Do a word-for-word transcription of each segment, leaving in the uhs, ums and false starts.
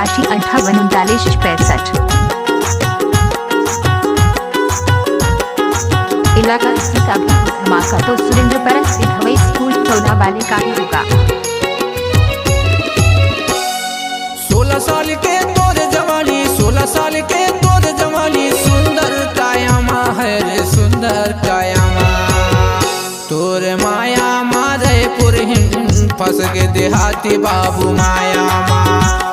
अंठावन उनतालीस पैंसठ। इलाका सीतापुर। धमाका तो सुरेंद्र परस हवई स्कूल टोला वाले का ही होगा। सोलह साल के तोर जवानी, सोलह साल के तोर जवानी, सुंदर काया मा है रे, सुंदर काया मा। तोर माया मा रायपुर हिन फंस गे देहाती बाबू माया मा।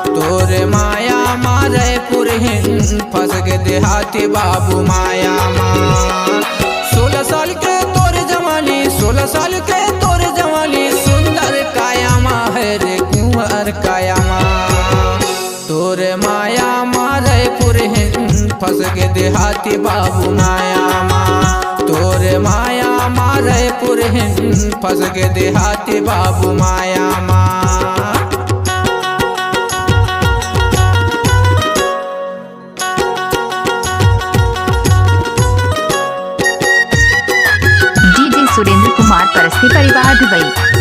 तोर माया मा रायपुर हिन फंस गे देहाती बाबू माया मा। सोलह साल के तोर जवानी, सोलह साल के तोर जवानी, सुंदर काया मा है रे कुंवर काया मा। तोर माया मा रायपुर हिन फंस गे देहाती बाबू माया मा। तोर माया मा रायपुर हिन फंस गे देहाती बाबू माया मा। डीजे सुरेंद्र कुमार परस्ती परिवार दुबई।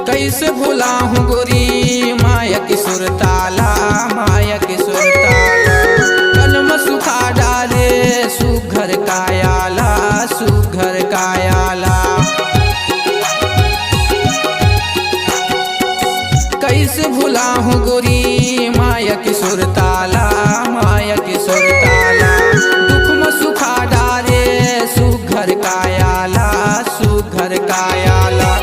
कैसे भुलाहूँ गोरी माया के सुरताला, माया के सुरताला। कलम सुखा डारे सुघर कायाला, सुघर कायाला। कैसे भुलाहूँ गोरी माया के सुरताला, माया के सुरताला। दुख म सुखा डारे सुघर कायाला, सुघर कायाला।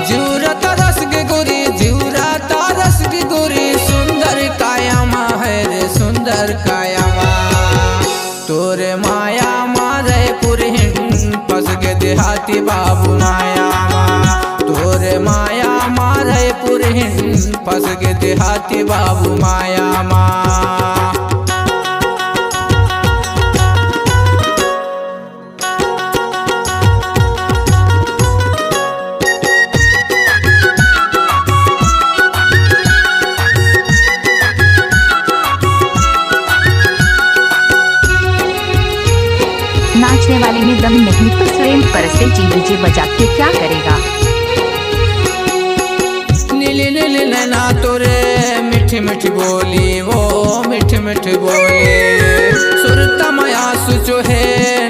जिउरा तरस गे गोरी, जिउरा तरस गे गोरी, सुंदर काया मा है रे, सुंदर काया मा। तोर माया मा रायपुर हिन फंस गे देहाती बाबू माया मा। तोर माया मा रायपुर हिन फंस गे देहाती बाबू माया मा। नाचने वाले में दम नहीं तो सुरेंद्र परस्ते जी डीजे बजा के क्या करेगा? नीली नीली नैना तोरे मीठी मीठी बोली, वो मीठी मीठी बोली। सुरता माया सुचो है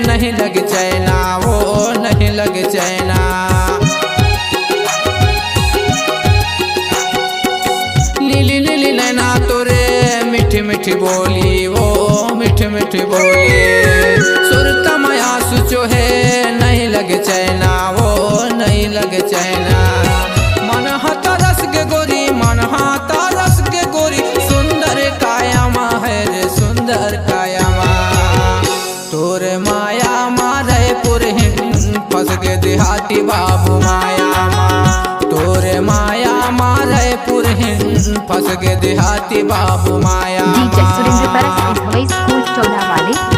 नहीं लग चैना, वो नहीं लग चैना। नीली नीली नैना तोरे मीठी मीठी बोली, वो मीठी मीठी बोली। सुरता माया सुचो है नहीं लग चैना, वो नहीं लग चैना। मन हा तरस गे गोरी, मन हा तरस गे गोरी, सुंदर काया मा है रे, सुंदर काया मा। तोर माया मा रायपुर हिन फंस गे देहाती बाबू माया मा। तोर माया मा रायपुर हिन फंस गे देहाती बाबू माया डीजे मा। सुरेंद्र परस्ते हवई स्कूल टोला वाले।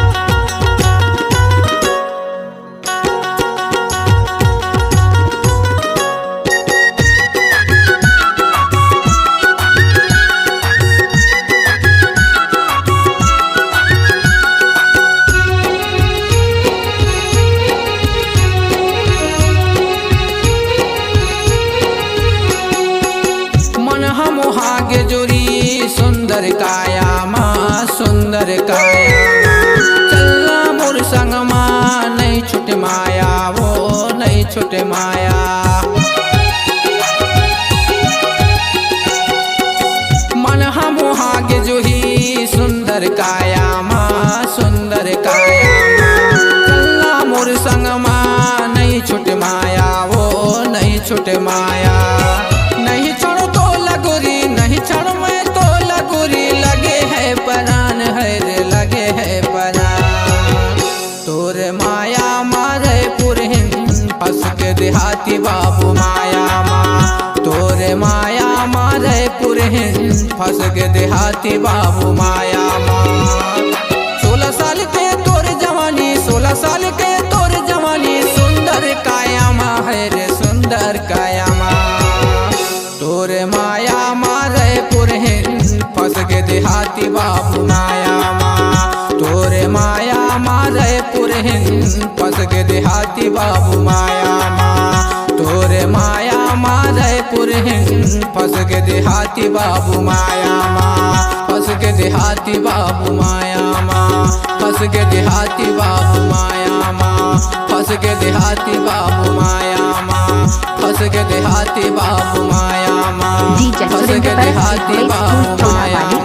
मन हा मोहा गे जोरी सुंदर काया मा, सुंदर काया मा। चलना मोर संग मा, नहीं छूटे माया, वो नहीं छूटे माया। मन हा मोहा गे जोरी सुंदर काया मा, सुंदर काया मा। चलना मोर संग मा, नहीं छूटे माया, वो नहीं छूटे माया। नहीं छोड़ो तो लगोरी, नहीं छोड़ो मैं तो लगोरी, लगे है परान है रे, लगे है परान। तोर माया मा रायपुर हिन फंस गे देहाती बाबू माया मा। तोर माया मा रायपुर हिन फंस गे देहाती बाबू माया मा। सोलह साल के तोर जवानी, सोलह साल के तोर जवानी, सुंदर काया मा है रे, सुंदर काया मा। तोर माया मा रायपुर हिन फंस गे देहाती बाबू माया मा। तोर फंस गे देहाती बाबू माया मा, तोरे माया मा रायपुर हिन, फंस गे देहाती बाबू माया मा, फंस गे देहाती बाबू माया मा, फंस गे देहाती बाबू माया मा, फंस गे देहाती बाबू माया मा, फंस गे देहाती बाबू माया मा, DJ फंस सुरेंद्र गे पर देहाती रिक्वेस्ट बाबू स्कूल चोला माया वाली।